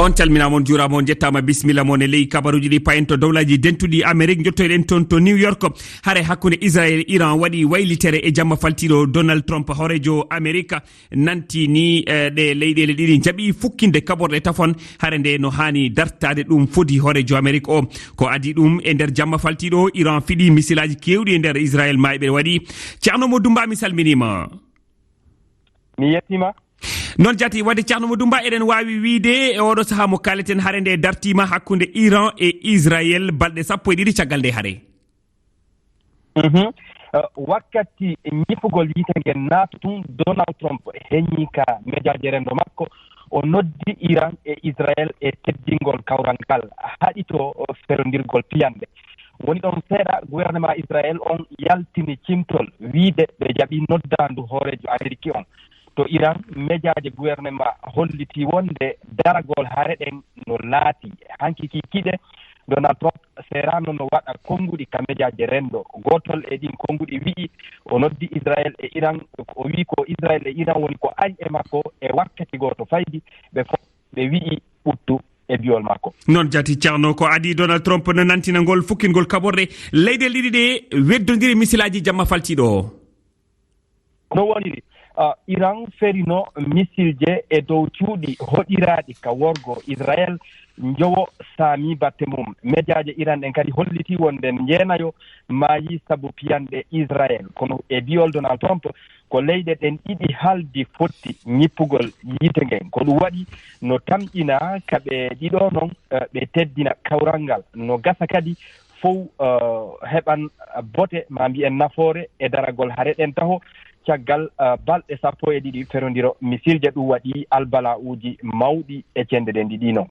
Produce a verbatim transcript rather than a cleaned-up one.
On calminaama, on njuuraama, on njettaama, bisimilla mon e ley kabaruuji ɗi. Payen to dowlaaji dentuɗi Amerik, njottoyɗen toon to New York. Hare hakkunde Israel e Iran waɗi waylitere e jamma faltiiɗo. Donald Trump, hooreejo Amerik, nanti ni, eh, ɗe leyɗeele ɗiɗi njaɓi fukkinde kaɓorɗe tafon. Hare nde no haani dartaade, ɗum fodi hooreejo Amerik o. Ko adii ɗum, e nder jamma faltiiɗo, Iran fiɗi misilaaji keewɗi e nder Israel, maayɓe waɗi. Ceerno Mo Dumba, mi salminiima. Mi yettiima. Noon jaati, wadde Ceerno Mo Dumba, eɗen waawi wiyde e oɗo sahaa mo kaaleten, hare nde dartiima hakkunde Iran e Israel balɗe sappo e ɗiɗi caggal nde hare. Mhm. Eh, wakkati ñippugol yiite ngen naatu tun, Donald Trump heñi ka mejaaje renndo makko, o noddi Iran e Israel e teddingol kawral ngal, haɗi to ferondirgol piyanɗe. Woni ɗon seeɗa, gouvernement Israel on yaltini cimtol, wiide ɓe jaɓi noddaandu hooreejo Ameriki on. To Iran, mejaaje gouvernement hollitii wonde daragol hare ɗen no laati. Hanki ki kiɗe, Donald Trump seeraano no waɗa konnguɗi ka mejaaje renndo. Gootol e ɗin konnguɗi wi'i o noddi Israel e Iran, o wi'i ko Israel e Iran woni ko ari e makko e wakkati gooto faydi, ɓe fof ɓe wi'i ɓuttu e bi'ol makko. Noon jaati Ceerno, ko adii Donald Trump no nantina ngol fukkingol kaɓorɗe leyɗeele ɗiɗi ɗe weddondiri misilaaji jamma faltiiɗo o. No woniri, ah, Iran ferino misilje e dow cuuɗi hoɗiraaɗi ka worgo Israel, njowo saami batte mum. Mejaaje Iran ɗen kadi hollitii wonde njeenayo maayi sabu piyanɗe Israel. Kono e bi'ol Donald Trump, ko leyɗe ɗen ɗiɗi haldi fotti ñippugol yiite ngen. Ko ɗum waɗi no tamƴina ka ɓe ɗiɗo non, eh, ɓe teddina kawral ngal. No gasa kadi fow, eh, heɓan bote, ma mbiyen nafoore e daragol hare ɗen taho. Caggal, eh, balɗe sappo e ɗiɗi ferondiro misilje, ɗum waɗi albala'uuji mawɗi e cenɗe ɗen ɗiɗi non.